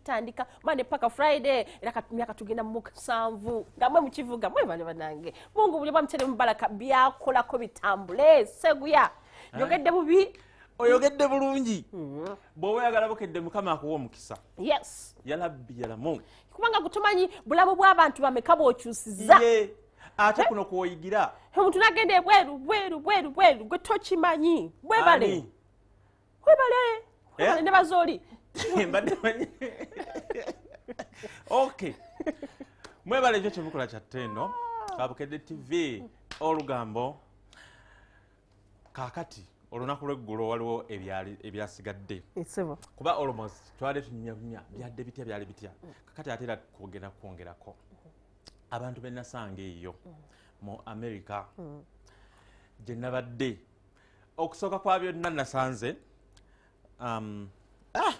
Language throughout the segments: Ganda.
Tutandika Monday paka Friday, era kati myaka tugenda mu 7 nga mwe mukivuga mwebale banange. Mungu buli bwamutere mubaraka byakolako bitambule. Seguya yogedde bubi, oyogedde bulungi. Bw'oba oyagala Bukedde, Mukama akuwa omukisa. Yes. Yalabbi yalamu. Kubanga gutumanyi bulamu bw'abantu bameka bw'okyusiza. Ye ate kuno kwoyigira. Omuntu nagenda ebweru bweru bweru bweru gwe tokimanyi. Webale. Ani? Webale. Webale ne bazooli. Mbadde manyi. Okay, mwebale ekyo kyemukola kya ttendo. Kabukedde TV olugambo. Kaakati olunaku lweggulo waliwo ebyasigadde Nsebo. kuba almost twali tunyumya byadde bitya, byali bitya. Kakati ate era kwogera kwongerako abantu benasanga eyo mu America gye nabadde. Okusooka kwa byonna nasanze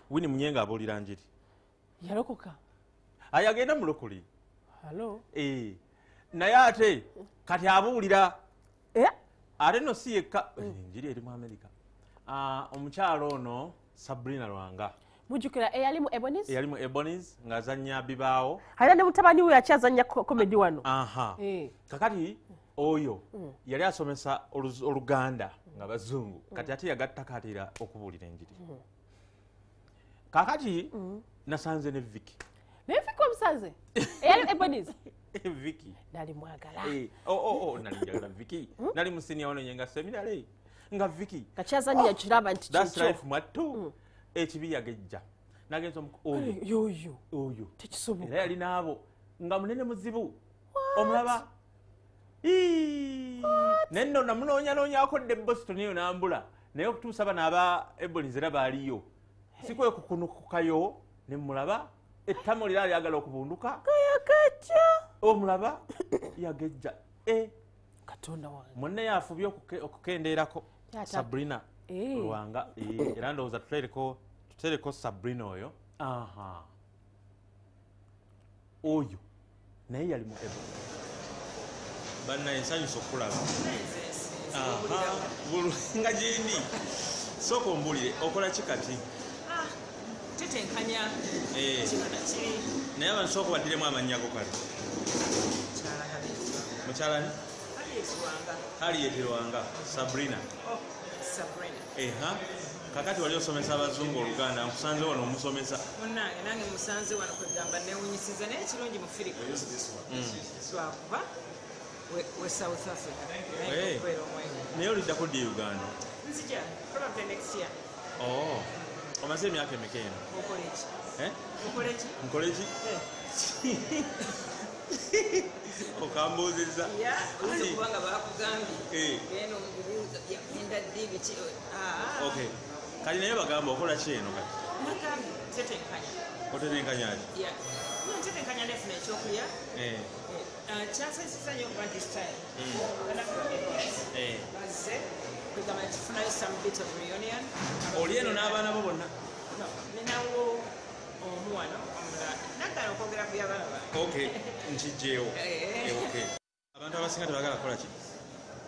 Winnie Munyenga abuulira njiri. Yalokoka? Ayagenda mulokole. Halo. Eh, naye ate kati abuulira. Eh? Ate no si yekka, enjiri eri mu America. Ah, omukyalo ono Sabrina Lwanga. Mujjukira eyali mu Ebonies? Eyali mu Ebonies ng'azannya bibaawo. Alina ne mutabani we akyazannya comedy wano. Aha. Eh. Kakati oyo yali asomesa Oluganda nga bazungu. Kati ate yagattako ate era okubuulira enjiri. Kakati nasanze ne Vicky. Naye Vicky omusanze? Eyali Ebonies? Vicky. Nali mwagala. Eh, oh, nali njagala Vicky. Nali mu senior wano nyenga seminary. Nga Vicky. Kakyazannya kiraba nti That's kyekyo. life mwattu. Ekibi yagejja. Nagenza oyo. Yoyo. Oyo. Tekisoboka. Era yali n'abo nga munene muzibu. Omulaba? Ii. Naye nno namunoonyanoonya dde Boston eyo n'ambula. Naye okutuusa bano aba Ebonies era baaliyo. Si kwe kukunukukayo ne mmulaba. Ettamo lira lyagala okubunduka. Yagejja. Omulaba? Yagejja. Eh. Katonda wange. Munne yafubye okukendeerako. Sabrina Lwanga. Era ndowooza tutereko Sabrina oyo. Aha. Oyo naye yali mu Ebonies. Bannaye nsanyusa okulaba. Aha. Nga gyendi. Sooka ombulire, okola ki kati? Tetenkanya. Eh. Kino nakiri. Naye abantu sooka baddiremu amannya go kale. Mukyala Harriet. Mukyala ni? Harriet Lwanga. Harriet Lwanga, Sabrina. Oh, Sabrina. Eha. Kakati wali osomesa abazungu Oluganda, nkusanze wano omusomesa. Munnange nange musanze wano kwegamba neewunyisiza, naye ekirungi mu Firika. Lwakuba we South Africa. Naye okubeera omwenge. Naye oliddako ddi e Uganda? Nzija, probably next year. Oh. Omaze emyaka emeka eno? Okola ki? Eh? Okola ki? Nkole ki? Eh. Okambuuzizza. Ya, oyinza okuba nga baakugambye. Eh. Genda omubuuza, yagenda ddi biki? Ah. Okay. Kati naye bagamba okola ki eno kati? Nagambye ntetenkanya. Otetenkanya ki? Ya. Ntetenkanya nefuna ekyokulya. Eh. Kyansanyusa nnyo okuba this time. Bannaffe Eh. bazze kwegamba tufunayo some bit of reunion. Oli eno n'abaana bo bonna? No, ninawo omu wano omulala. Nagala okwogera ku by'abaana bange. Okay, nkijjeewo. Eh. Eh, okay. Abantu abasinga tebaagala kukola ki?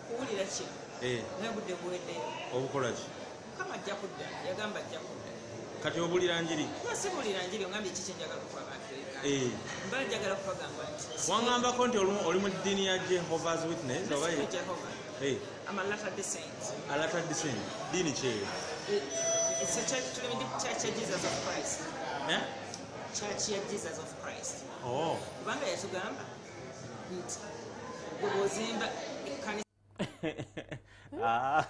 Kuwulira kino. Eh. Naye obudde buweddeyo. Obukola ki? Mukama ajja kudda, yagamba ajja kudda. Kati obuulira njiri? No, sibuulira njiri, ongambye ki kye njagala okuwa abantu e Uganda. Eh. Mba njagala kubagamba nti Wangambako nti oli mu ddiini ya Jehovah's Witness oba Not Jehovah. Eh. I'm a Latter-day Saint. A Latter-day Saint. Ddiini ki eyo? It's a church, tuli mu church ya Jesus of Christ. Eh? Church ya Jesus of Christ. Oh. Kubanga yatugamba nti gwe bw'ozimba ekkanisa. Ah,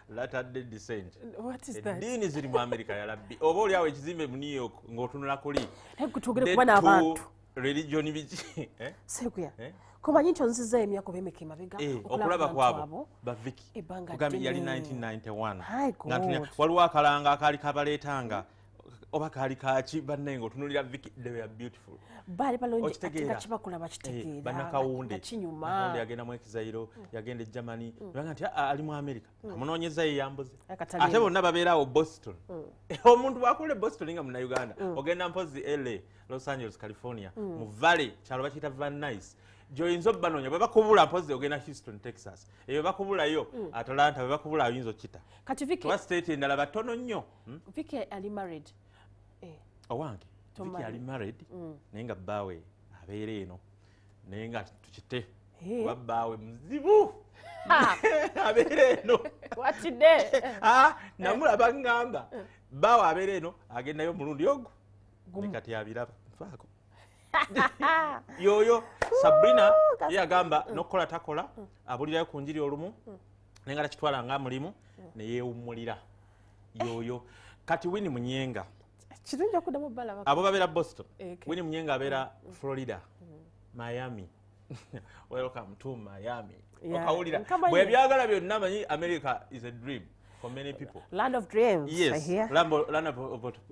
Latter-day Descent. What is that? Eddiini ziri mu America ya labbi. Oba oli awo ekizimbe mu New York ng'otunula kuli. Naye gwe twogere The kuba n'abantu. two religion biki? Eh? Seguya. Eh? Komanyi nti onzizaayo emyaka oba emeka emabega Eh, okulaba okulaba abantu kwabo abo. ba Vicky. Ebbanga Kugambye yali ddene. 1991. My Nga ntunya, God. waliwo akalanga akaali kabaleetanga oba kaali kaki bannaye ng'otunuulira Vicky, they were beautiful. Baali balungi ate Okitegeera? nga kibakula bakitegeera. Eh, bannakawunde. Nga kinyuma. Nakawunde yagenda mu exile, yagenda e Germany. Nebagamba nti, "Ah, ali mu America." Amunoonyeza ye yambuze. Akatali Ate eno. bonna babeera awo Boston. Omuntu bw'akola e Boston nga Munnayuganda, ogenda mpozi LA, Los Angeles, California, mu Valley, kyalo bakiyita Van Nuys. Gy'oyinza obbanoonya, bwe bakubula mpozi ogenda Houston, Texas. Eyo bakubulayo, Atlanta, bwe bakubula oyinza okita. Kati Vicky, Kuba state endala batono nnyo. Vicky ali married. Eh, Owange. Vicky ali married naye nga bbaawe abeera eno naye nga tukite kuba bbaawe muzibu abeera eno watidde namulaba ngamba bbaawe abeera eno agendayo omulundi ogwo ne kati abiraba nfaako yoyo Sabrina yagamba nokukola takola abulirayo ku njiri olumu naye nga takitwala nga mulimu ne yeewummulira yoyo. Kati Winnie Munyenga kirungi okuddamu balaba abo babeera Boston. Winnie Munyenga abeera Florida, Miami. Welcome to Miami. Okawulira bwe byagala byonna manyi America is a dream for many people. Land of dreams. Yes, land of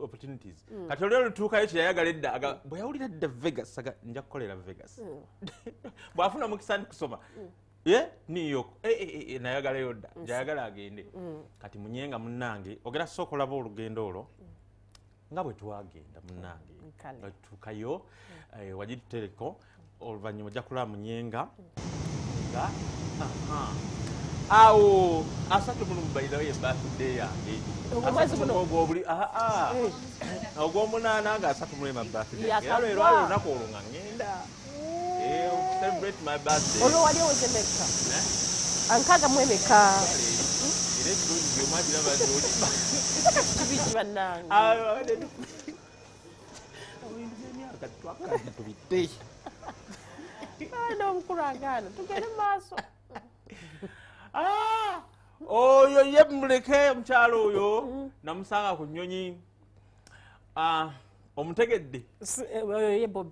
opportunities. Kati oli olutuukayo kye yayagala edda bwe yawulira dda Vegas aga nja kukolera Vegas. Bw'afuna omukisa ndi kusoma ye New York nayagalayo dda njayagala agende. Kati Munyenga munnange ogera sooka olaba olugendo olwo nga bwe twagenda munnange nga tutuukayo wagitutereko oluvannyuma ojja kulaba Munyenga nga awo 31 by the way birthday yange ogw'omunaana nga 31 birthday era lwe lwali olunaku olwo nga ngenda celebrate my birthday. Olwo wali oweze meka ankaga mu emeka era ebirungi byomwagiraba nti kibiki bannange emyaka twakati tubite omukulu agaana tugende mu maaso. Oyo ye muleke omukyalo oyo namusanga ku nnyonyi omutegedde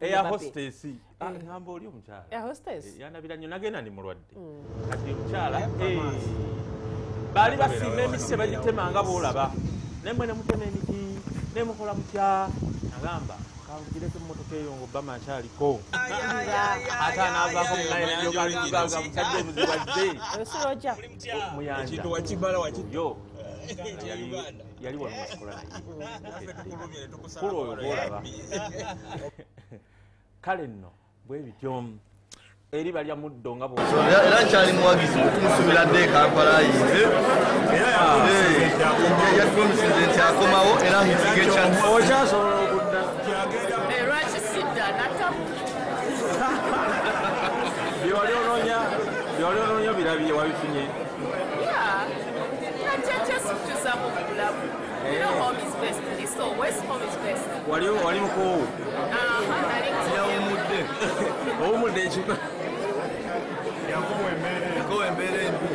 eya hostess ngamba oli omukyala yandabira nnyo nagenda ndi mulwadde. Kati omukyala baali basiima emiti tebagitema nga bw'olaba naye mwe ne mutema emiti ne mukola mutya agamba kanvugireko emmotoka eyo nga Obama akyaliko ate anaavaako munaye musajja omuzibu azze muyanja yo yali wano wasikola naye kula oyo gw'olaba. Kale nno bwe bityo eri balya muddo nga era nkyali muwagizi tumusubira dde e Kampala ayinze yatupromisinze nti akomawo era okyasobola okudda lwaki sidda natamu byewali onoonya birabye wabifunye. Wali mukoowu yawumudde owumudde ekiko yakuwa embeera embi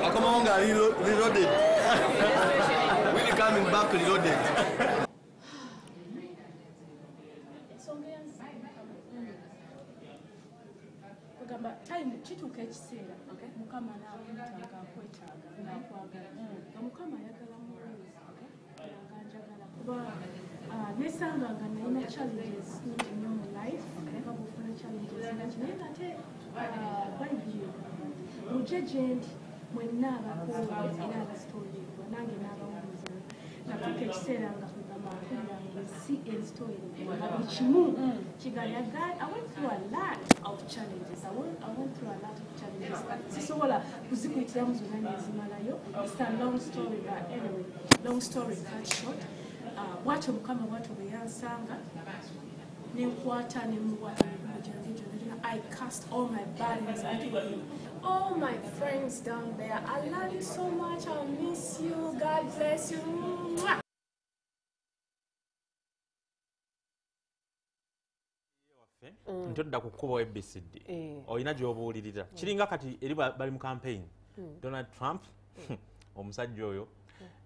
akomawo nga reloaded. Willy coming back reloaded. Kugamba time kituuka ekiseera Mukama n'akuyita ng'akwetaaga ng'akwagala nga Mukama ayagala muwuliza nga njagala kuba nesanga nga nalina challenges nyingi nnyo mu life nga bw'ofuna challenges naki naye ng'ate Bayibuli mujje gye ndi mwenna abakoowa era abazitooyeddwa nange n'abawuliza natuuka ekiseera nga kugamba mpulira ng'ensi ezitooyeddwa nga buli kimu kiganya. I went through a lot of challenges. I went through a lot of challenges. Sisobola kuzikuyitiramu zonna nezimalayo. It's a long story, but anyway, long story cut short. Bw'atyo Mukama bw'atyo bwe yansanga nenkwata nemuwa emigugu gyange gyonna gyonna. I cast all my burdens unto him. All my friends down there, I love you so much. I miss you. God bless you. Mwah! Nti odda ku kkubo ABCD olina gy'obuulirira kiringa kati eri bali mu campaign Donald Trump omusajja oyo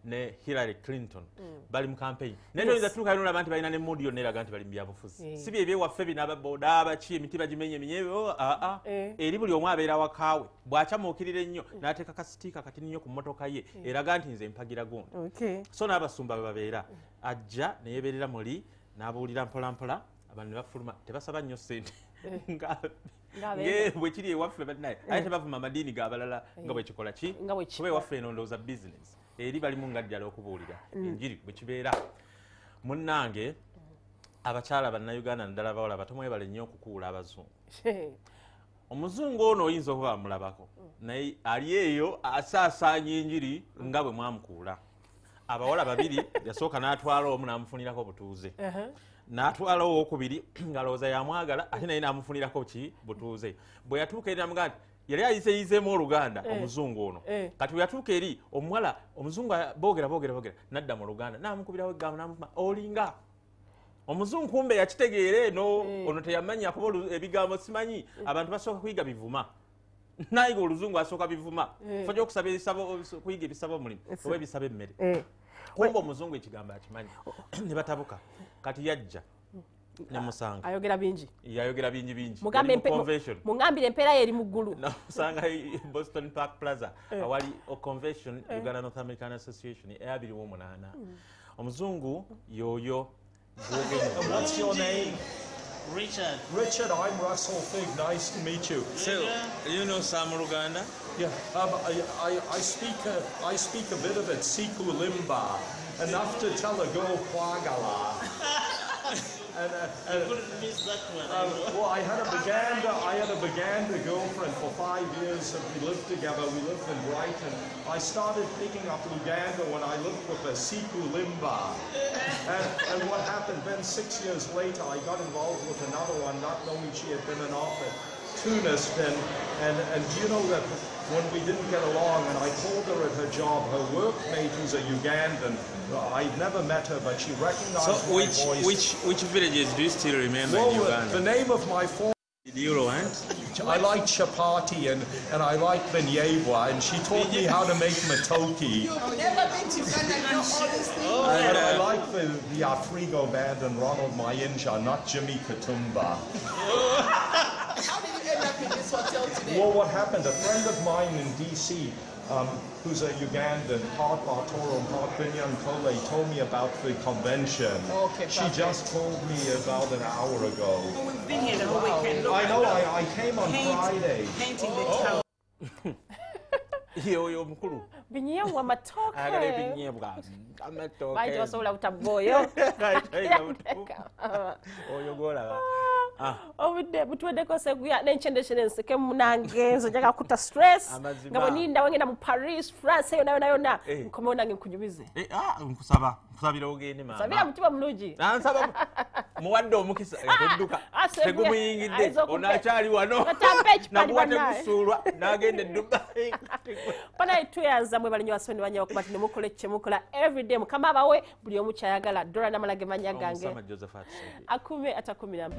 ne Hillary Clinton bali mu campaign naye toyinza tutuukayo n'olaba nti balina ne mood yonna eraga nti bali mu byabufuzi si bye ebyewaffe bino ababoda abaki emiti bagimenye eminye aa eri buli omu abeera wakaawe bw'akyamuukirira ennyo n'ateeka kasitiika katini nnyo ku mmotoka ye eraga nti nze mpagira gundi. So n'abasumba bwe babeera ajja ne yeeberera muli n'abuulira mpola mpola abantu ne bafuluma tebasaba nnyo ssente bwe kiri ewaffe bannaye aye tebavuma amadiini g'abalala nga bwe kikola ki kuba ewaffe eno ndowooza bizinesi eri balimu nga ddala okubuulira enjiri bwe kibeera. Munnange abakyala bannayuganda naddala abawala bato mwebale nnyo okukuula abazungu. Omuzungu ono oyinza okuba amulabako naye ali eyo asaasaanya enjiri nga bwe mwamukuula. Abawala babiri yasooka n'atwala omu n'amufunirako obutuuze. N'atwala owokubiri ng'alowooza yamwagala ate naye n'amufunirako ki butuuze. Bwe yatuuka eri n'amugamba nti yali ayiseyiseemu Oluganda omuzungu ono. Kati bwe yatuuka eri omuwala omuzungu boogera boogera boogera n'adda mu Luganda n'amukubirawo eggambo n'amuvuma olinga. Omuzungu kumbe yakitegeera eno ono teyamanya kuba ebigambo simanyi abantu basooka kuyiga bivuma. Nayiga oluzungu asooka bivuma. Fajja okusaba ebisabo kuyiga ebisabo omulimu oba ebisabo emmere. Kumbe omuzungu ekigambo akimanyi ne batabuka. Kati yajja ne musanga. Ayogera bingi. Yayogera bingi bingi. Mugambire empeera ye eri mu ggulu. Namusanga Boston Park Plaza awali convention Uganda North American Association eya 2008. Omuzungu yoyo. What's your name? Richard. Richard, I'm Russell Figg. Nice to meet you. So, you know some Luganda? Yeah, I speak a bit of it, Sikulimba, enough to tell a girl Kwagala. And you couldn't miss that one. Well, I had a Baganda girlfriend for 5 years, and we lived together. We lived in Brighton. I started picking up Luganda when I lived with a Sikulimba. And what happened then, 6 years later, I got involved with another one, not knowing she had been an opportunist. And do you know that when we didn't get along, and I called her at her job, her workmate, who's a Ugandan, I'd never met her, but she recognized my voice. Which villages do you still remember in Uganda? The name of my former... I like chapati and I like binyebwa, and she taught me how to make matoki. You've never been to Uganda and know all these things. Oh, and I like the Afrigo band and Ronald Mayinja, not Jimmy Katumba. How did you end up in this hotel today? Well, what happened, a friend of mine in D.C., who's a Ugandan, part Bartoro and part Binyankole, told me about the convention. Okay, she just told me about an hour ago. Well, we've been here the whole weekend. Look, I know, I came on Friday. Painting the town. Yoyo mukulu. Binyebwa matoke. Agala binyebwa amatoke. Baito basobola butaboyo. Oyo golaba. Obudde butuweddeko Seguya n'encendeshere nseke munange nze njagala kutta stress nga bwe ninda wengenda mu Paris, France yonna yonna yonna nkomewo nange nkunyumize. Nkusaba nkusabira ogende maama. Sabira mutima mulungi. Nsaba muwadde omukisa todduka tegumuyingidde ono akyali wano naguwa tegusuulwa n'agenda e Dubai. Banaye tweyanza mwe balinyo basoni banyawo kuba tinemukola kyemukola everyday Mukama abawe buli omu kyayagala. Dora Namala ge mannya gange. Akume atakumira.